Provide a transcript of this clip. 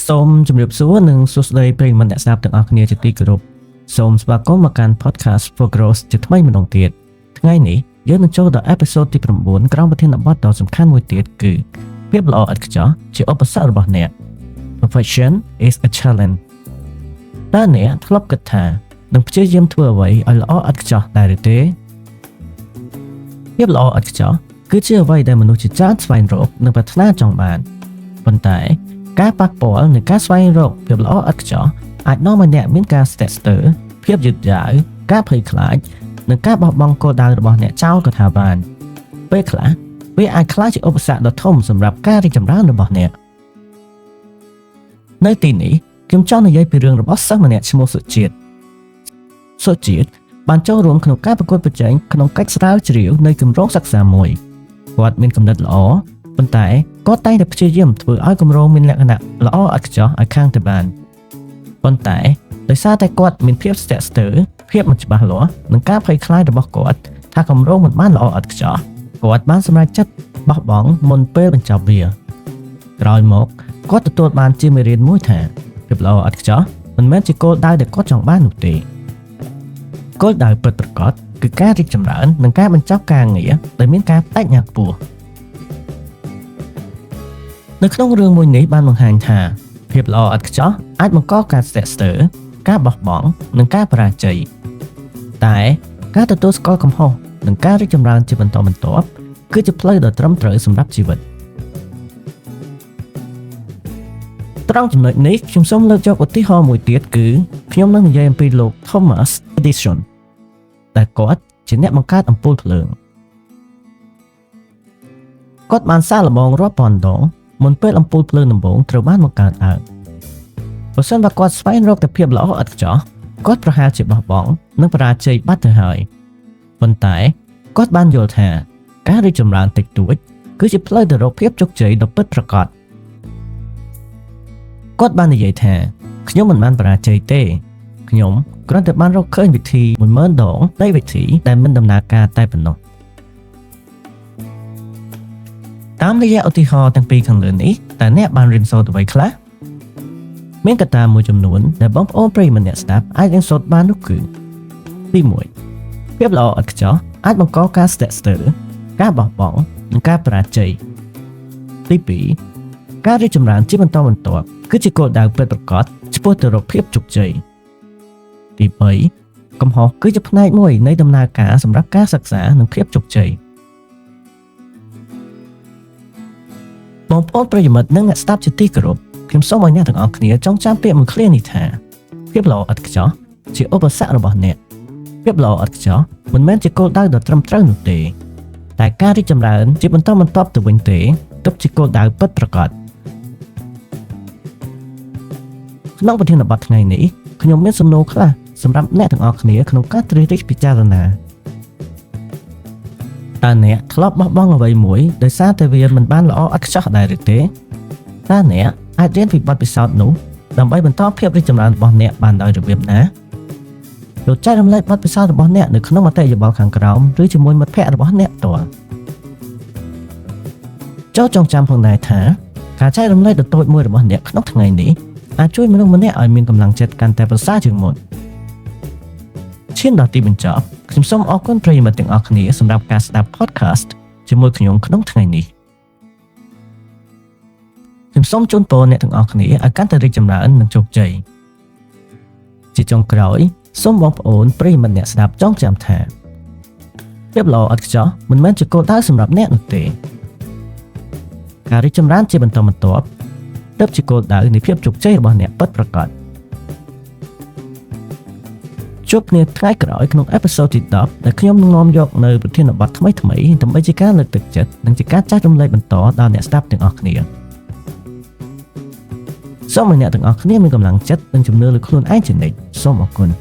សូមជម្រាបសួរនិងសួស្តីប្រិយមិត្តអ្នកស្ដាប់ទាំងអស់គ្នាជាទីគោរពសូមស្វាគមន៍មកកាន់ Podcast for Growth ជាថ្មីម្ដងទៀតថ្ងៃនេះយើងនឹងចូលដល់ episode ទី9ក្រោមប្រធានបទដ៏សំខាន់មួយទៀតគឺភាពល្អឥតខ្ចោះជាឧបសគ្គរបស់អ្នក Perfection is a challenge. តើអ្នកធ្លាប់គិតថានឹងព្យាយាមធ្វើអ្វីឲ្យល្អឥតខ្ចោះដែរឬទេភាពល្អឥតខ្ចោះគឺជាអ្វីដែលមនុស្សជាច្រើនស្វែងរកនិងប្រាថ្នាចង់បានប៉ុន្តែការប៉ះពាល់នៃការស្វែងរកភាពល្អឥតខ្ចោះអាចនាំឲ្យអ្នកមានការស្ទាក់ស្ទើរភាពយឺតយ៉ាវការភ័យខ្លាចនិងការបោះបង់គោលដៅរបស់អ្នកចោលក៏ថាបានពេលខ្លះវាអាចក្លាយជាឧបសគ្គដ៏ធំសម្រាប់ការរីកចម្រើនរបស់អ្នកនៅទីនេះខ្ញុំចង់និយាយពីរឿងរបស់សិស្សម្នាក់ឈ្មោះសុជាតិសុជាតិបានចូលរួមក្នុងការប្រកួតប្រជែងក្នុងកិច្ចស្រាវជ្រាវនៃគម្រោងសិក្សាមួយគាត់មានគំនិតល្អប៉ុន្តែគាត់តែងតែព្យាយាមធ្វើឲ្យគម្រោងមានលក្ខណៈល្អឥតខ្ចោះឲ្យខាងទៅបានប៉ុន្តែដោយសារតែគាត់មានភាពស្ទាក់ស្ទើរភាពមិនច្បាស់លាស់និងការភ័យខ្លាចរបស់គាត់ថាគម្រោងមិនបានល្អឥតខ្ចោះគាត់បានសម្រេចចិត្តបោះបង់មុនពេលបញ្ចប់វាក្រោយមកគាត់ទទួលបានជាមេរៀនមួយថាភាពល្អឥតខ្ចោះមិនមែនជាគោលដៅដែលគាត់ចង់បាននោះទេគោលដៅពិតប្រាកដគឺការរីកចម្រើននិងការបញ្ចប់ការងារដោយមានការបដិញ្ញាខ្ពស់នៅក្នុងរឿងមួយនេះបានបង្ហាញថាភាពល្អឥតខ្ចោះអាចបង្កការស្ទាក់ស្ទើរការបោះបង់និងការបរាជ័យតែការទទួលស្គាល់កំហុសនិងការរីកចម្រើនជាបន្តបន្ទាប់គឺជាផ្លូវដ៏ត្រឹមត្រូវសម្រាប់ជីវិតត្រង់ចំណុចនេះខ្ញុំសូមលើកយកឧទាហរណ៍មួយទៀតគឺខ្ញុំនឹងនិយាយអំពីលោក Thomas Edison ដែលគាត់ជាអ្នកបង្កើតអំពូលភ្លើងគាត់បានសាកល្បងរាប់ពាន់ដងមុនពេលអំពូលភ្លើងដំបូងត្រូវបានបង្កើតឡើងប្រសិនបើគាត់ស្វែងរកតែភាពល្អឥតខ្ចោះគាត់ប្រហែលជាបោះបង់និងបរាជ័យបាត់ទៅហើយប៉ុន្តែគាត់បានយល់ថាការរីកចម្រើនតិចតួចគឺជាផ្លូវទៅរកភាពជោគជ័យដ៏ពិតប្រាកដគាត់បាននិយាយថាខ្ញុំមិនបានបរាជ័យទេខ្ញុំគ្រាន់តែបានរកឃើញវិធី10000ដងនៃវិធីដែលមិនដំណើរការតែប៉ុណ្ណោះតាមរយៈឧទាហរណ៍ទាំងពីរខាងលើនេះតើអ្នកបានរៀនសូត្រអ្វីខ្លះមានកត្តាមួយចំនួនដែលបងប្អូនប្រិយមិត្តអ្នកស្ដាប់អាចរៀនសូត្របាននោះគឺទី1ភាពល្អឥតខ្ចោះអាចបង្កការស្ទាក់ស្ទើរការបោះបង់និងការបរាជ័យទី2ការរីកចម្រើនជាបន្តបន្ទាប់គឺជាគោលដៅពិតប្រាកដឆ្ពោះទៅរកភាពជោគជ័យទី3កំហុសគឺជាផ្នែកមួយនៃដំណើរការសម្រាប់ការសិក្សានិងភាពជោគជ័យបងប្អូនប្រិយមិត្តនិងអ្នកស្ដាប់ជាទីគោរពខ្ញុំសូមឲ្យអ្នកទាំងអស់គ្នាចងចាំពាក្យមួយឃ្លានេះថាភាពល្អឥតខ្ចោះជាឧបសគ្គរបស់អ្នកភាពល្អឥតខ្ចោះមិនមែនជាគោលដៅដ៏ត្រឹមត្រូវនោះទេតែការរីកចម្រើនជាបន្តបន្ទាប់ទៅវិញទេទើបជាគោលដៅពិតប្រាកដក្នុងប្រធានបទថ្ងៃនេះខ្ញុំមានសំណួរខ្លះសម្រាប់អ្នកទាំងអស់គ្នាក្នុងការត្រិះរិះពិចារណាតើអ្នកធ្លាប់បោះបង់អ្វីមួយដោយសារតែវាមិនបានល្អឥតខ្ចោះដែរឬទេតើអ្នកអាចរៀនពីបទពិសោធន៍នោះដើម្បីបន្តភាពរីកចម្រើនរបស់អ្នកបានដោយរបៀបណាលោកចែករំលែកបទពិសោធន៍របស់អ្នកនៅក្នុងមតិយោបល់ខាងក្រោមឬជាមួយមិត្តភ័ក្តិរបស់អ្នកផ្ទាល់ចូលចងចាំផងដែរថាការចែករំលែកដ៏តូចមួយរបស់អ្នកក្នុងថ្ងៃនេះអាចជួយមនុស្សម្នាក់ឲ្យមានកម្លាំងចិត្តកាន់តែប្រសើរជាងមុនឈានដល់ទីបញ្ចប់ខ្ញុំសូមអរគុណប្រិយមិត្តទាំងអស់គ្នាសម្រាប់ការស្ដាប់ podcast ជាមួយខ្ញុំក្នុងថ្ងៃនេះខ្ញុំសូមជូនពរអ្នកទាំងអស់គ្នាឲ្យកាន់តែរីកចម្រើននិងជោគជ័យជាចុងក្រោយសូមបងប្អូនប្រិយមិត្តអ្នកស្ដាប់ចងចាំថាភាពល្អឥតខ្ចោះមិនមែនជាគោលដៅសម្រាប់អ្នកនោះទេការរីកចម្រើនជាបន្តបន្ទាប់ទើបជាគោលដៅនៃភាពជោគជ័យរបស់អ្នកពិតប្រាកដជួបគ្នាថ្ងៃក្រោយក្នុង episode ទី10ដែលខ្ញុំនឹងនាំយកនៅប្រធានបទថ្មីៗដើម្បីជាការលើកទឹកចិត្តនិងជាការចែករំលែកបន្តដល់អ្នកស្ដាប់ទាំងអស់គ្នាសូមឲ្យអ្នកទាំងអស់គ្នាមានកម្លាំងចិត្តនិងជំនឿលើខ្លួនឯងជានិច្ចសូមអរគុណ។